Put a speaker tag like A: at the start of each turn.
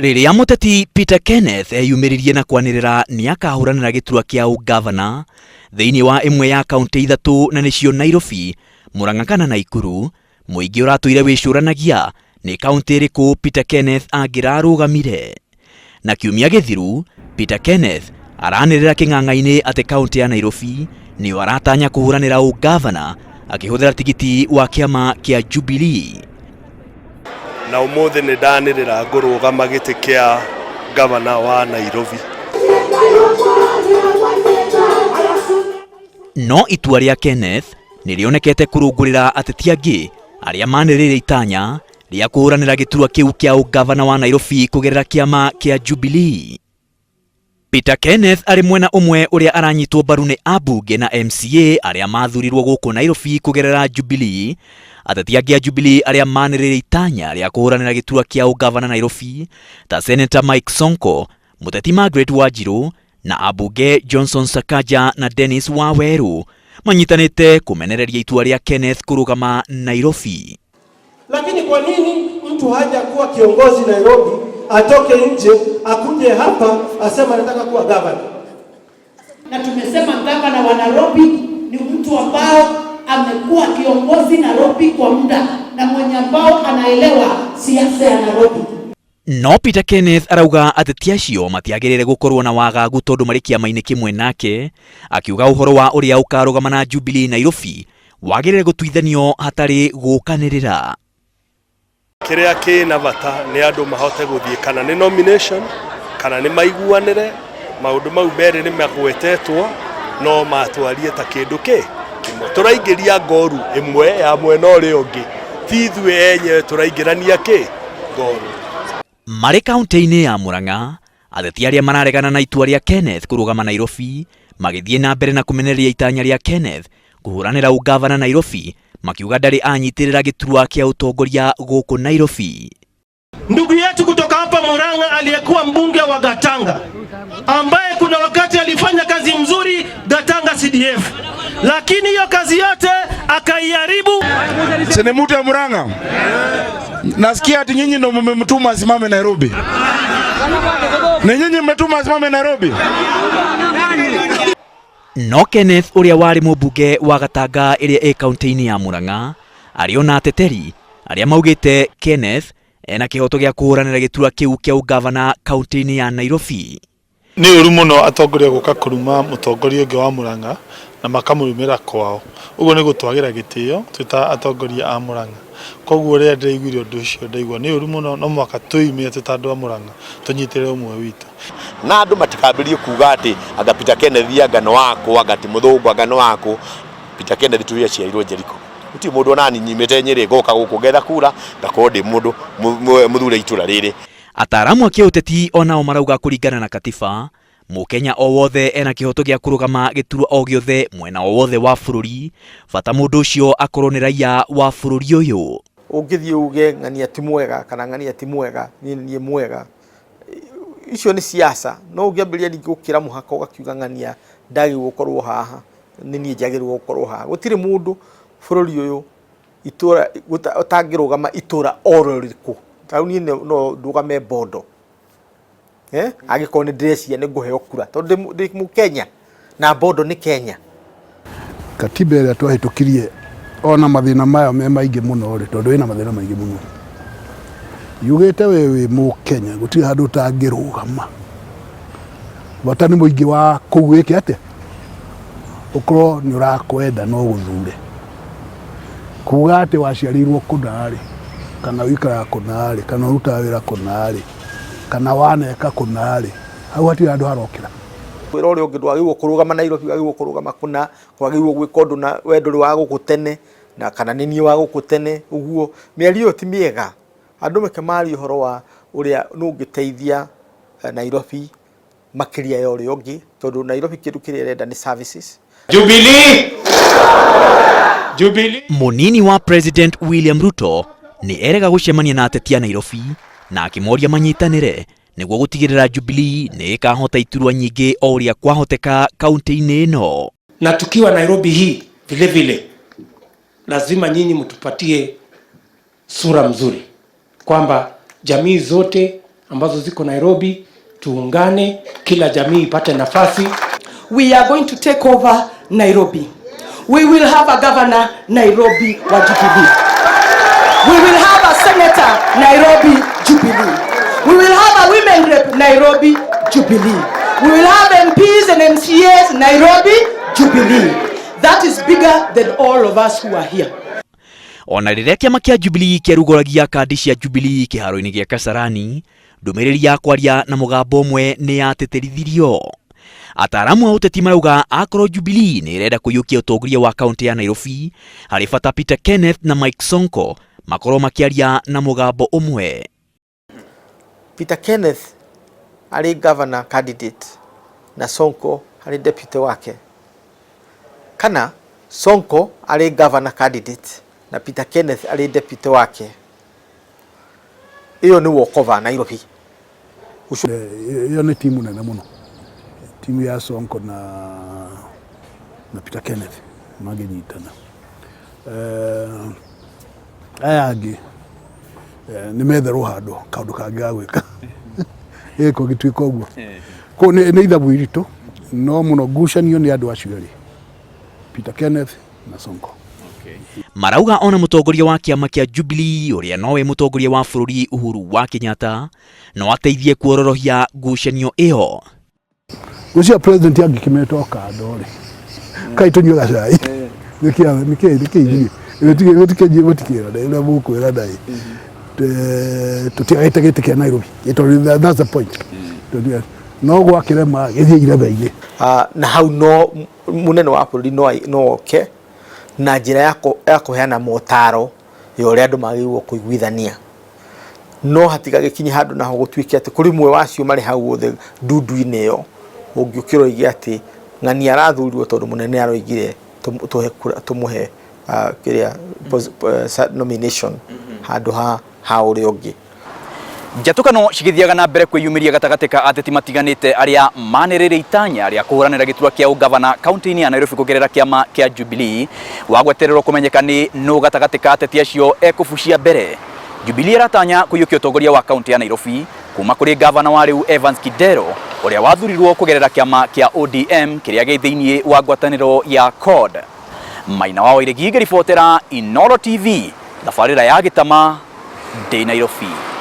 A: Rĩrĩa mũteti Peter Kenneth eyumĩririe na kwanĩrĩra nĩakahũranĩra gĩturwa kĩa ũgavana thĩinĩ wa ĩmwe ya kaunti ithatũ na nĩcio Nairobi, Murang'a kana Naikuru, mũingĩ ũratũire wĩcũranagia nĩ kaunti ĩrĩkũ Peter Kenneth angĩrarũgamire. Na kiumia gĩthiru, Peter Kenneth aranĩrĩra kĩng'ang'a-inĩ atĩ kaunti ya Nairobi nĩyo aratanya kũhũranĩra ũgavana akĩhũthĩra tigiti wa kĩama kĩa Jubilee.
B: Na ũmũthĩ nĩ ndanĩrĩra ngũrũgama gĩtĩ kĩa gavana wa Nairobi.
A: No itua rĩa Kenneth nĩ rĩonekete kũrũngũrĩra ateti angĩ arĩa manĩrĩire itanya rĩa kũhũranĩra gĩturwa kĩu kĩa ũgavana wa Nairobi kũgerera kĩama kĩa Jubilee. Peter Kenneth arĩ mwena ũmwe ũrĩa aranyitwo mbaru nĩ ambunge na MCA arĩa mathurirwo gũkũ Nairobi kũgerera Jubilee. Ateti angĩ a Jubilee arĩa manĩrĩire itanya rĩa kũhũranĩra gĩturwa kĩa ũgavana Nairobi ta Senator Mike Sonko, Mũteti Margaret Wanjiru na ambunge Johnson Sakaja na Dennis Waweru manyitanĩte kũmenereria itua rĩa Kenneth kũrũgama Nairobi.
C: Lakini kwa nini mtu haja kuwa kiongozi Nairobi atoke nje akuje hapa asema anataka kuwa gavana?
D: Na tumesema gavana wa Nairobi ni mtu ambao amekuwa kiongozi Nairobi kwa muda na mwenye ambao anaelewa siasa ya Nairobi.
A: No Peter Kenneth arauga ateti acio matiagĩrĩire gũkorwo na wagagu tondũ marĩ kĩama-inĩ kĩmwe nake, akiuga ũhoro wa ũrĩa ũkarũgama na Jubilee Nairobi wagĩrĩire gũtuithanio hatarĩ gũkanĩrĩra.
B: Kĩrĩa kĩna bata nĩ andũ mahote gũthiĩ kana nĩ nomination kana nĩ maiguanĩre maũndũ mau merĩ nĩ magwetetwo no matwarie ta kĩndũ kĩ kĩmwe. Tũraingĩria ngoru ĩmwe ya mwena ũrĩa ũngĩ, ti ithuĩ enyewe tũraingĩrania kĩ ngoru.
A: Marĩ kaunti-inĩ ya Murang'a, ateti arĩa mararegana na itua rĩa Kenneth kũrũgama Nairobi magĩthiĩ na mbere na kũmenereria itanya rĩa Kenneth kũhũranĩra ũgavana Nairobi, makiuga ndarĩ anyitĩrĩra gĩturwa kĩa ũtongoria gũkũ Nairobi.
C: Ndugu yetu kutoka hapa Murang'a aliyekuwa mbunge wa Gatanga ambaye kuna wakati alifanya kazi mzuri Gatanga CDF, lakini hiyo kazi yote akaiharibu.
E: Si ni mtu ya Murang'a? Nasikia ati nyinyi ndo mmemtuma asimame Nairobi. Ni nyinyi mmetuma asimame Nairobi?
A: No Kenneth ũrĩa warĩ mũmbunge wa Gatanga ĩrĩa ĩ kaunti-inĩ ya Murang'a arĩ ona ateteri arĩa maugĩte Kenneth ena kĩhoto gĩa kũhũranĩra gĩturwa kĩu kĩa ũgavana kaunti-inĩ ya Nairobi.
F: Nĩ ũru mũno atongoria gũka kũruma mũtongoria ũngĩ wa Murang'a na makamũrumĩra kwao. Ũguo nĩ gũtwagĩra gĩtĩo twĩ ta atongoria a Murang'a. Koguo rĩrĩa ndĩraiguire ũndũ ũcio ndaigua nĩ ũru mũno, no mũhaka twĩyumĩre twĩ ta andũ a Murang'a tũnyitĩrĩre ũmwe witũ.
G: Na andũ matikambĩrĩrie kuga atĩ anga Peter Kenneth anga nĩ wakũ, anga ti mũthũngũ, anga nĩ wakũ. Peter Kenneth tũrĩ aciarirwo Jericho. Gũtirĩ mũndũ onani nyimĩte Nyĩrĩ ngoka gũkũ ngetha kura ngakorwo ndĩ mũndũ mũthure itũra rĩrĩ.
A: Ataaramu a kĩũteti onao marauga kũringana na katiba, Mũkenya o wothe ena kĩhoto gĩa kũrũgama gĩturwa o gĩothe mwena o wothe wa bũrũri, bata mũndũ ũcio akorwo nĩ raia wa bũrũri ũyũ.
H: Ũngĩthiĩ uge ng'ania ti mwega kana ng'ania ti mwega, niĩ nĩ niĩ mwega, icio nĩ siasa. No ũngĩambĩrĩria ningĩ gũkĩra mũhaka ũgakiuga ng'ania ndagĩrĩirwo gũkorwo haha, nĩ niĩ njagĩrĩirwo gũkorwo haha. Gũtirĩ mũndũ bũrũri ũyũ itũra ũtangĩrũgama itũra oro rĩrĩkũ. Ta rĩu niĩ no ndũgame Bondo, angĩkorwo nĩ ndĩreciria nĩ ngũheo kura tondũ ndĩ Mũkenya na Bondo nĩ Kenya.
E: Katiba ĩrĩa twahĩtũkirie ona mathĩna mayo me maingĩ mũno rĩ, tondũ ĩna mathĩna maingĩ mũno, yugĩte we wĩ Mũkenya gũtirĩ handũ ũtangĩrũgama, bata nĩ mũingĩ wa kũu wĩke atĩa, ũkorwo nĩ ũrakwenda no gũthure. Kuga atĩ waciarĩirwo kũna rĩ, kana ũikaraga kũna rĩ, kana ũrutaga wĩra kũna rĩ, kana waneka kũna rĩ, hau hatirĩ handũ harokĩra.
H: Wĩra ũrĩa ũngĩ ndwagĩrĩirwo kũrũgama Nairobi, wagĩrĩirwo kũrũgama kũna, kwagĩrĩirwo gwĩka ũndũ na we ndũrĩ wa gũkũ tene na kana nĩ niĩ wa gũkũ tene ũguo. Mĩario ĩyo ti mĩega. Andũ meke marie ũhoro wa ũrĩa nũ ũngĩteithia Nairobi makĩria ya ũrĩa ũngĩ, tondũ Nairobi kĩndũ kĩrĩa ĩrenda nĩ services.
I: Jubilee! Jubilee!
A: Mũnini wa President William Ruto nĩ erega gũcemania na ateti a Nairobi na akĩmoria manyitanĩre nĩguo gũtigĩrĩra Jubilee nĩ ĩkahota iturwa nyingĩ o ũrĩa kwahoteka kaunti-inĩ ĩno.
I: Na tukiwa Nairobi hii vile vile lazima nyinyi mtupatie sura mzuri kwamba jamii zote ambazo ziko Nairobi tuungane, kila jamii ipate nafasi.
D: We are going to take over Nairobi. We will have a governor Nairobi wa Jubilee. We will have a senator Nairobi Jubilee. We will have a women rep Nairobi Jubilee. We will have MPs and MCAs Nairobi Jubilee. That is bigger than all of us who are here.
A: Ona rĩrĩa kĩama kĩa Jubilee kĩarugũragia kandi cia Jubilee kĩharo-inĩ gĩa Kasarani, ndũmĩrĩri ya kwaria na mũgambo ũmwe nĩ yatĩtĩrithirio. Ataaramu a ũteti marauga akorwo Jubilee nĩ ĩrenda kũiyũkia ũtongoria wa kaunti ya Nairobi, harĩ bata Peter Kenneth na Mike Sonko makorwo makĩaria na mũgambo ũmwe.
H: Peter Kenneth arĩ governor candidate na Sonko arĩ deputy wake, kana Sonko arĩ governor candidate na Peter Kenneth arĩ deputy wake, ĩyo nĩ walkover Nairobi.
E: Ĩyo nĩ timu nene mũno, timu ya Sonko na Peter Kenneth mangĩnyitana. Aya angĩ nĩ metherwo handũ kaũndũ kangĩ ga gwĩka ĩko gĩtuĩka ũguo. Kũu nĩ ithabu iritũ, no mũno ngucanio nĩ andũ acio erĩ, Peter Kenneth na Sonko.
A: Marauga ona mũtongoria wa kĩama kĩa Jubilee ũrĩa nowe mũtongoria wa bũrũri Uhuru wa Kenyatta no ateithie kuororohia ngucanio ĩyo.
E: Gũcia president angĩkĩmetwo kando rĩ, kai tũnyue gacai, nĩkĩ nĩkĩ nĩkĩ ithuĩ gũtikĩ gũtikĩra ũrĩa mũkwĩra nai tũtiagĩte gĩtĩ kĩa Nairobi, tondũ that's the point. No gwakĩrema gĩthiĩ irebe-inĩ.
H: Na hau no munene wa bũrũri no oke na njĩra ya kũheana motaro ya ũrĩa andũ magĩrĩirwo kũiguithania, no hatigagĩkinye handũ naho gũtuĩke atĩ kũrĩ mwe wacio marĩ hau othe ndundu-inĩ ĩyo ũngĩũkĩra oige atĩ ng'ania arathurirwo tondũ mũnene aroigire tũhe kura, tũmũhe kĩrĩa nomination handũ ha ũrĩa ũngĩ.
A: Njatũkano cigĩthiaga na mbere kwĩyumĩria gatagatĩ ka ateti matiganĩte arĩa manĩrĩire itanya rĩa kũhũranĩra gĩturwa kĩa ũgavana kaunti-inĩ ya Nairobi kũgerera kĩama kĩa Jubilee. Wagwetererwo kũmenyeka nĩ nũ gatagatĩ ka ateti acio ekũbucia mbere. Jubilee ĩratanya kũiyũkia ũtongoria wa kaunti ya Nairobi kuma kũrĩ gavana wa rĩu Evans Kidero ũrĩa wathurirwo kũgerera kĩama kĩa ODM kĩrĩa gĩ thĩinĩ wa ngwatanĩro ya CORD. Maina wa Wairegi ngĩribotera Inooro TV thabarĩra ya Gĩtama ndĩ Nairobi.